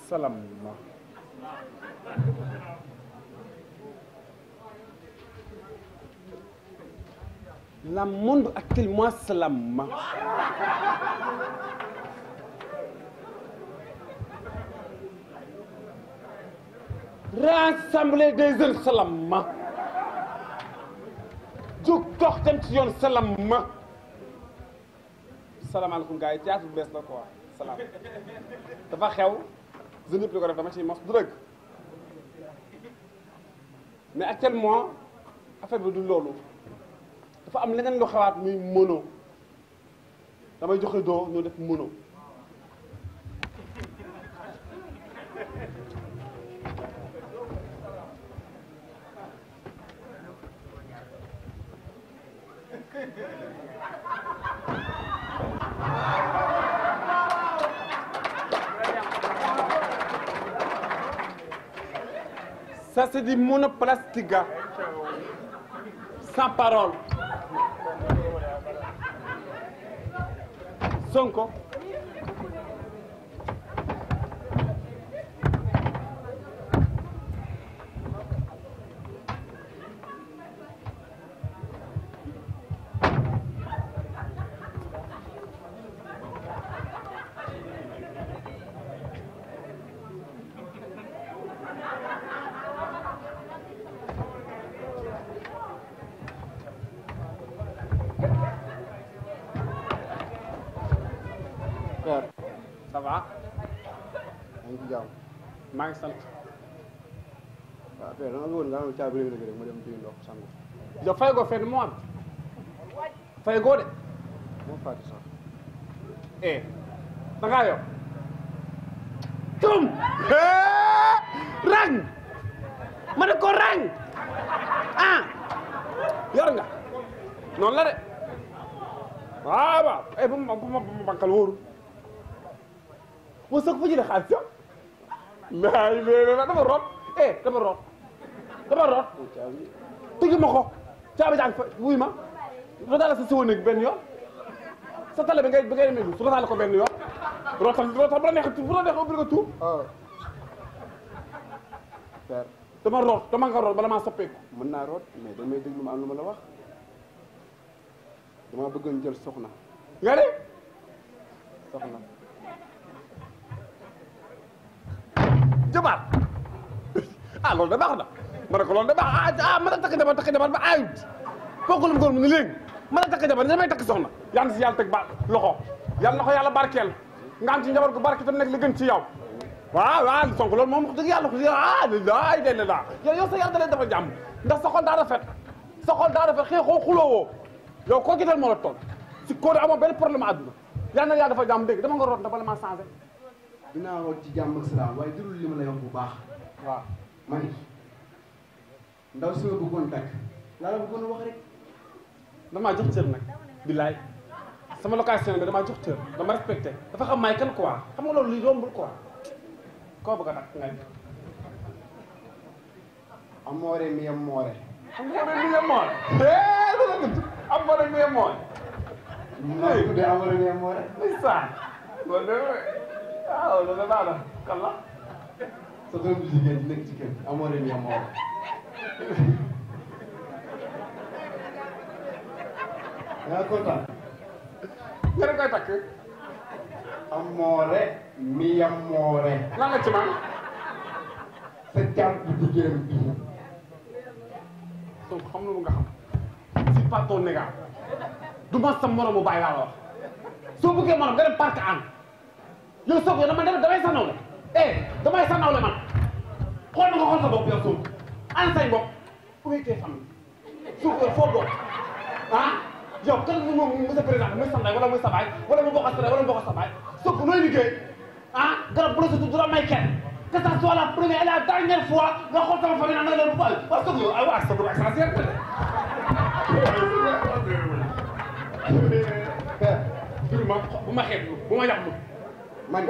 salam ma. Le monde actuellement salam ma. Rassembler des jeunes salam ma. jóg dox dem ci yoon salam ma. salaamaaleykum gars yi théâtre bu bees la quoi salaam dafa xew jeune yëpp di ko def dama ciy mos du dëgg mais actuellement affaire bi du loolu dafa am leneen lu xewaat muy mono damay joxe doo ñoo def mono. Ça c'est du monoplastique sans parole. Sonko. Ça va. maa ngi ci jàmm. maa ngi sant. waaw Père da nga bëggoon nga xam ne caabi rek ma dem tuuti ndox sangu. yow fay goo fenn mois bi fay goo de. moo fàtte sax. da ngaa yor. tum. rang. ma ne ko rang. ah. yor nga. noonu la de. waaw waaw. bu ma bankal wóoru. moo soog fa jëlee xaalis yow. laay dama root dama root tëju ma ko caabi jàng fa wuy ma su daal sa siwo néeg benn yoon sa tale bi ngay demee su daal ko benn yoon rootal bu la neexee ubbi nga tuur. Père dama nga root bala maa soppeeku. mën naa root mais damay déglu ma am lu ma la wax dama bëggoon jël soxna. nga ne soxna. jabar loolu da baax na ma ne ko loolu da baax mën a takk jabar ba aayut foogul mu góor mu ni léegi mën a takk jabar ni damay takk soxna yàlla na si yàlla teg loxo yàlla na ko yàlla barkeel nga am ci njabar gu barke tam nekk li gën ci yow waaw Sonko loolu moom wax dëgg yàlla ko laay de la yow sa yàlla da leen dafa jàmm ndax sa xol daa rafet xeexoo xuloowoo yow koo gisal moo la toll si kóode amoo benn problème àdduna yàlla na yàlla dafa jàmm dégg dama nga root ndax bala maa changé dinaa root ci jàmm ak salaam waaye jurul li ma lay wax bu baax. waaw ma ni ndaw si ma bëggoon takk laa la bëggoon wax rek. damaa jox cër nag billaay sama location bi damaa jox cër dama respecté dafa xam maay kan quoi xam nga loolu li yombul quoi koo bëgg a takk ngay amoore mi amoore. amoore mi amoore. amoore mi amoore. maa ngi tuddee amoore mi amoore. ndeysaan loolu de waaw loolu de baax na kan la. sa doom bu jigéen di nekk ci kër amoore mi amoore. yaa kontaan. nga ne koy takk. amoore mi amoore. lan la ci man. sa jàpp bu jigéen bi. donc xam nga lu nga xam. si pas ton négat. du ma sa moromu bàyyi laa la wax. soo bëggee morom nga dem parc an. yow soog yow damay sa nawle. damay sa nawle man. xool ma nga xool sa bopp yow soog. an say bopp. fu ngay tee famille. soog yow foo bokk. yow kan nga moom monsieur président muy sa ndey wala muy sa baay wala mu bokk sa ndey wala mu bokk sa baay. soog nooy liggéey. garab bu la sa du la may kenn. que ça soit la première et la dernière fois nga xool sama famille naan leen bu baax parce que yow aywa sa bopp essentiel de. bu ma xeeb bu ma yàq man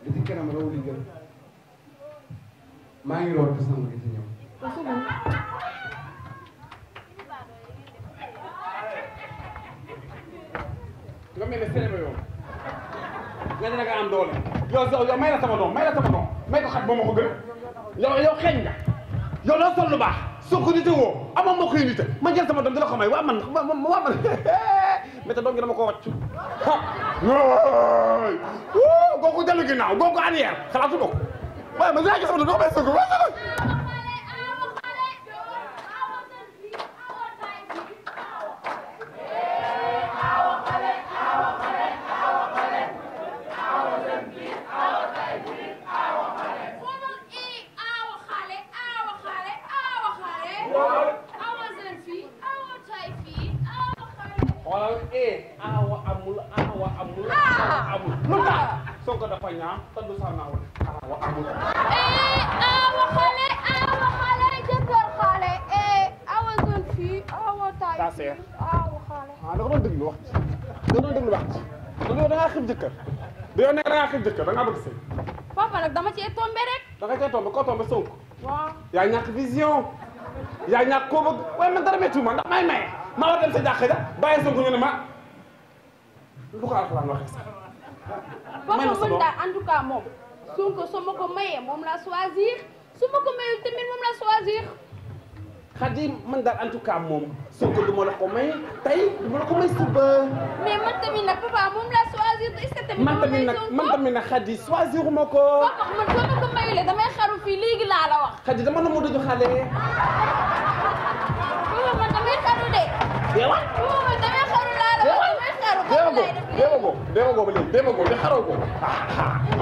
li ci kanam raw li gën maa ngi root sama gi ci ñëw. nga mel ne célébré yow nga ne da nga am doole. yow may la sama doom may ko xat ba ma ko gën yow xeeñ nga yow loo sol lu baax soo ko nite woo amoo moo koy nite ma jël sama doom di la ko may waa man mais te doom gi dama ko wàcc googu dellu ginnaaw googu arrière xalaatu ko waaye man dinaa gis sama doom doo may sëgg lu tax Sonko dafa ñaam te du sa naaw awa amul awa xale jëkkër xale awa jeune fille awa taille ta sœur awa xale da nga doon déglu wax ci da ngaa xib jëkkër da ngaa xib jëkkër da ngaa bëgg sëy papa nag dama cee tombé rek da nga cee tombé koo tombé Sonko waaw yaa ñàkk vision yaa ñàkk koo bëgg waaye man dara métti ma ndax may maye maa war dem sa jàkka ja bàyyi Sonko ñu ne ma lu ko alxuraan waxee sax papa mën daal en tout cas moom Sonko su ma ko mayee moom la choisir su ma ko mayul tamit moom la choisir Khady man daal en tout cas moom Sonko du ma la ko may tey du ma la ko may suba mais man tamit nag papa moom la choisir est-ce que tamit man tamit nag Khady choisiruma ko papa man soo ma ko mayulee damay xaru fii léegi laa la wax Khady dama na mu dëju xale papa man damay xaru de yow papa man damay xaru laa la wax damay xaru démago ba léegi démago de xaroo ko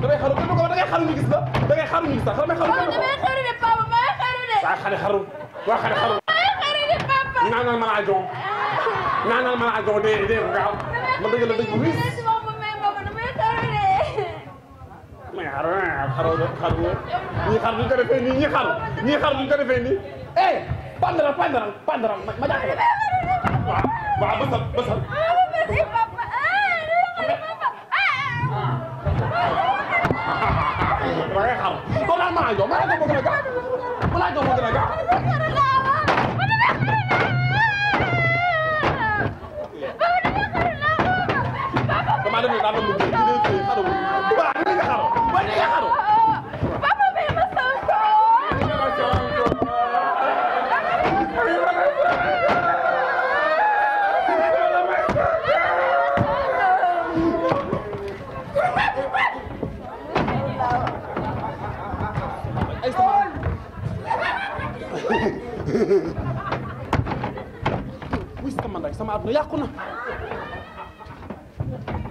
damay xaru ko da ngay xaru ñu gis la da ngay xaru ñu gis la damay xaru de papa damay xaru de waa xale xaru waa xale xaru damay xaru de papa naanal mën a jon naanal mën a jon dee ko gaaw ma dëgg la dëgg bu riis mais xaru ñii xaru duñ ko defee nii ñii xaru duñ ko defee nii pandaral ma jàpp waaw bësal da ngay xaru doo naan mën a jon mën a jon moo gën a gaaw mën a jon moo gën a gaaw dama dem daa doon mu xaru waaw ni nga xaru waaye ni nga xaru papa bi ma wuy sama ndey sama àdduna yàqu na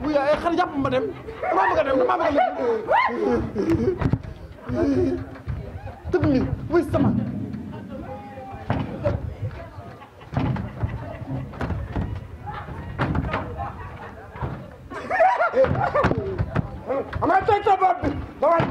wuy ay xar jàpp ma dem damaa bëgg a dem tëb ni wuy sama ama tey sa bopp bi dawal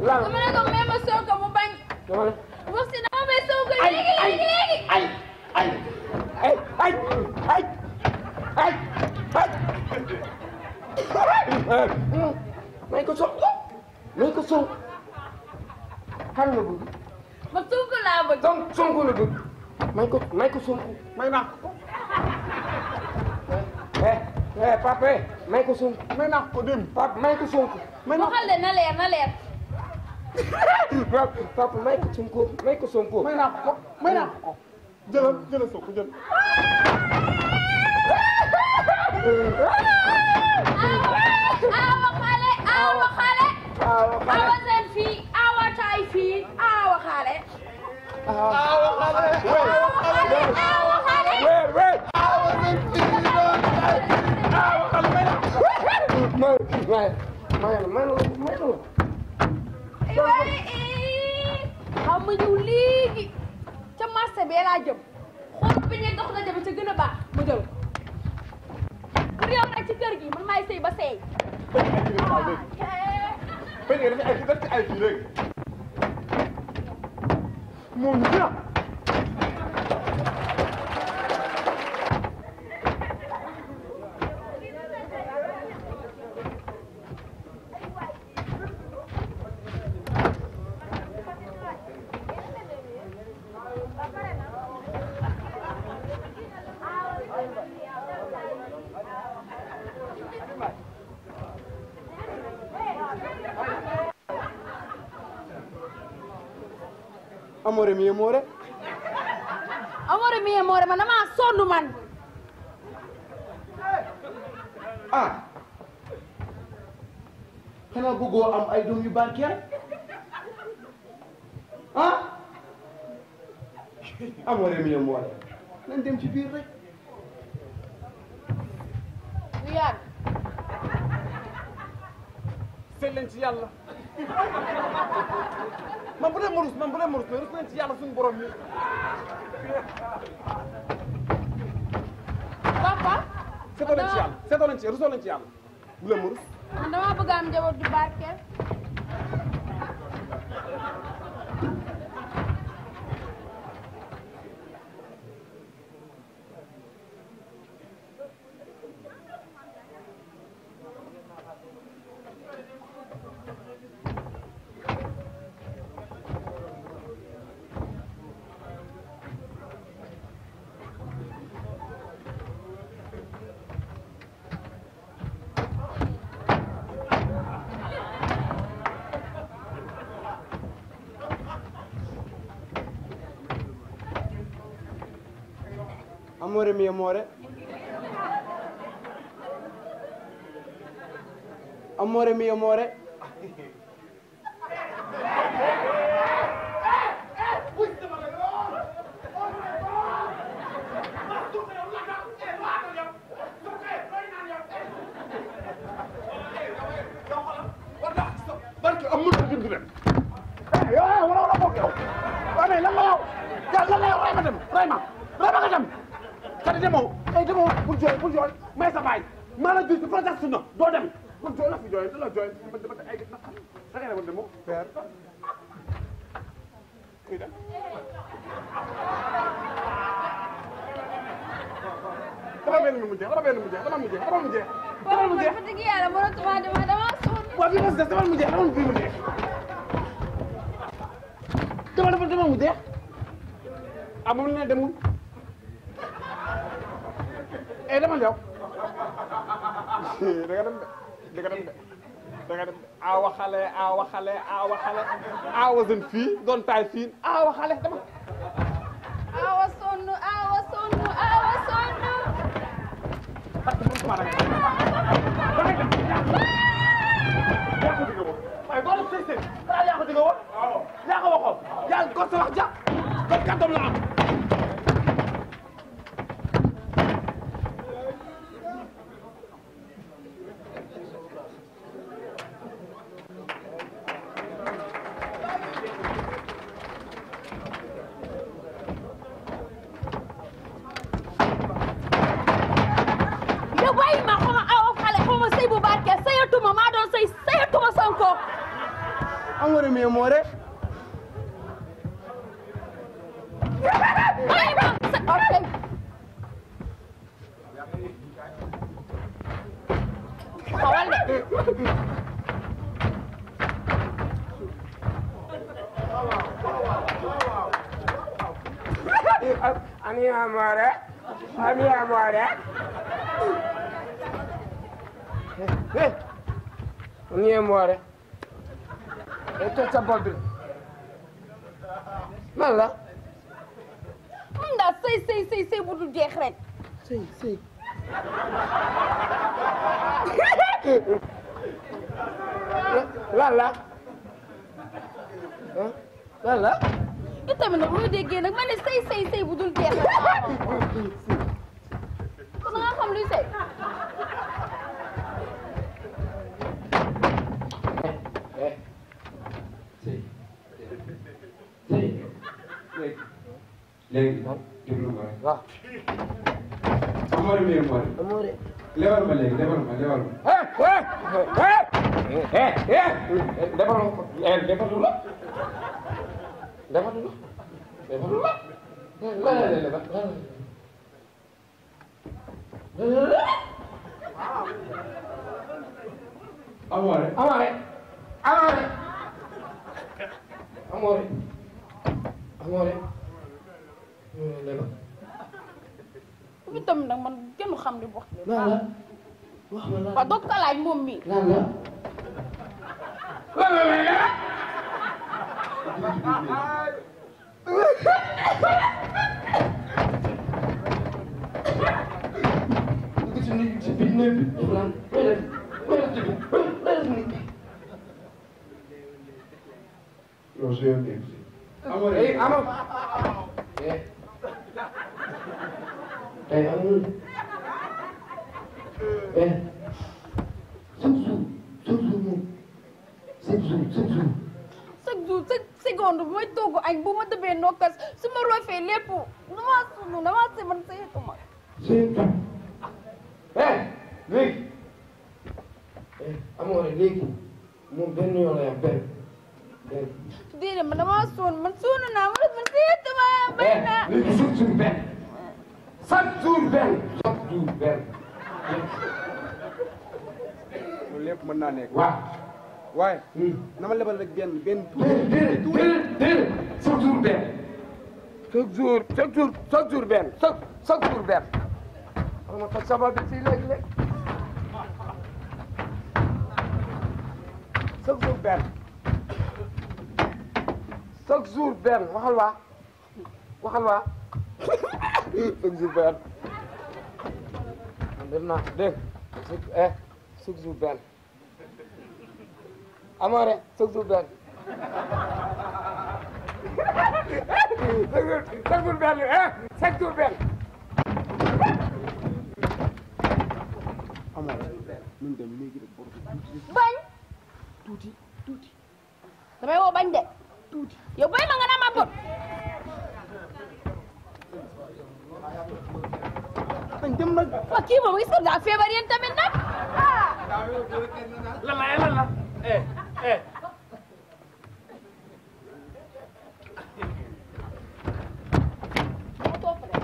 dama ne ko may ma Sonko mu bañ. wax si dama may Sonko léegi. may ko Sonko kan la bëgg ma Sonko laa bëgg. Sonko la bëgg may ko Sonko may naa ko papa may ko Sonko may naa ko dem papa may ko Sonko waxal de na leer. papa may ko Sonko may naa ko jëlal Sonko jël awa xale awa seen fii awa taay fii awa xale xam ma ñëw léegi ca marché bee laa jëm xool bi ñuy dox la jëm ca gën a baax ma jël pour yow nag ci kër gi man maay sëy ba sëy def ci ay fii léegi moom ñëpp amore mio amore. amore mio amore man damaa sonn man. ah xanaa bëggoo am ay doom yu barkeel ah amore mio amore nañ dem ci biir rek. du yàgg. seet leen ci yàlla man bu dee ma rus mais rus leen ci yàlla suñu borom yi. papa. seetoo leen ci yàlla rusoo leen ci yàlla bu leen ma rus. man damaa bëgg am njaboot ju barkeel. amore mio amore. amore mio amore. barke am mënut a jënd dem. yow wala bokk yow. waaw mais lan la yow. lan la yow ray ma dem ray ma nga dem. kati demoo bul jooy may sa baay maa la jur ci projet sunna doo dem bul jooy la fi jooy da la jooy dama ay gis na xam da ngay demoon demoo père kuy dem dama benn mu jeex dama mu jeex wax dëgg yàlla mënatuma dama sonn. waaw bi mos des dama mu jeex dama mu jeex amul ne demul dama njaw da nga dem de awa xale awa jeune fille doon taay fii awa xale dama awa sonn. parce que mënutuma da ngay dem yaa ko digga woon waaye boo def sëy yaa ko digga woon yaa ko waxoon yaa ko sa wax ja kon kàddoom la am amore mio amore. Ami amore. Ami amore. Itu cabut dulu. Mana? Nda sëy bu dul jeex rek. sëy. Lala. Lala. Itamit nag loo déggee nag ma ne sëy bu dul jeex rek. Kon nga xam luy sëy. léegi déglu ma rek. waaw. amore mio amore. lebal ma léegi lebal ma. defalu la. amore. Lebal. Bi tam nag man kenn xam li wax. Lala. Wax ma la. Waaw doog ka laaj moom mi. Lala. si biir néeg bi def naan yow su yow néeg si. amoo eh ama tey amul chaque jour chaque seconde bu may togg añ bu ma dëbbee nokkas su ma roofee lépp damaa sunu damaa seman saytuma léegi amoo rek léegi moom benn yoon la yam benn déedéet man damaa sonn man sonn naa man saytuma bay naa léegi chaque jour benn loolu lépp mën naa nekk. waaw waaye. na ma lebal rek benn déedéet chaque jour benn chaque jour benn chaque jour benn xam nga toj sama bi fii léegi chaque jour benn waxal waa chaque jour benn man dem naa dégg chaque jour benn Amore chaque jour benn chaque jour benn bañ tuuti damay woo bañ de tuuti yow bay ma nga naa ma bon bañ dem na wa kii moom gis ko daa feebar yéen tamit nag lan la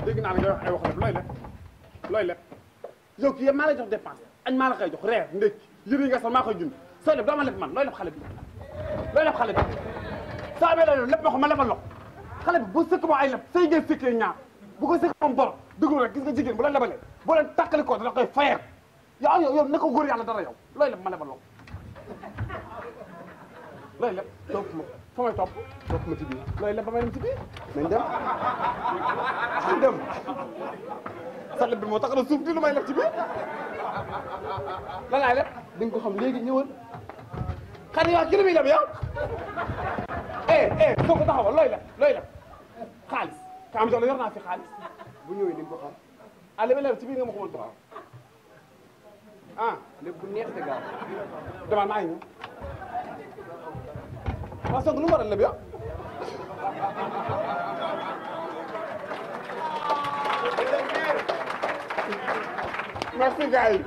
dégg naa la ngay wax ay wax looy leb yow kii yëpp maa lay jox dépense añ maa la koy jox reer ndékki yëre yi nga sol maa koy jund sooy leb doo ma leb man looy leb xale bi saa bee looy leb ma ko ma lebal loxo xale bi bu sëkk moo ay leb say ngeen sëkkee ñaar bu ko sëkk moom bor dëgg rek gis nga jigéen bu la lebalee boo leen tàkkali ko dana koy fayeer yow ne ko góor yàlla dara yow looy leb ma lebal loxo looy leb topp ma fa may topp ma ci biir looy leb ba may dem ci biir nañ dem sa leb bi moo tax na suuf di lu may leb ci biir lan laay leb di nga ko xam léegi ñëwal xale yow ki la muy leb yow soo ko taxawal looy leb xaalis ka am jox la yor naa fi xaalis bu ñëwee di nga ko xam li may leb ci biir nga ma ko mën taxaw lépp bu neex te gaaw demal maa ngi ñëw waaw Sonko lu mu war a leb yow merci gars yi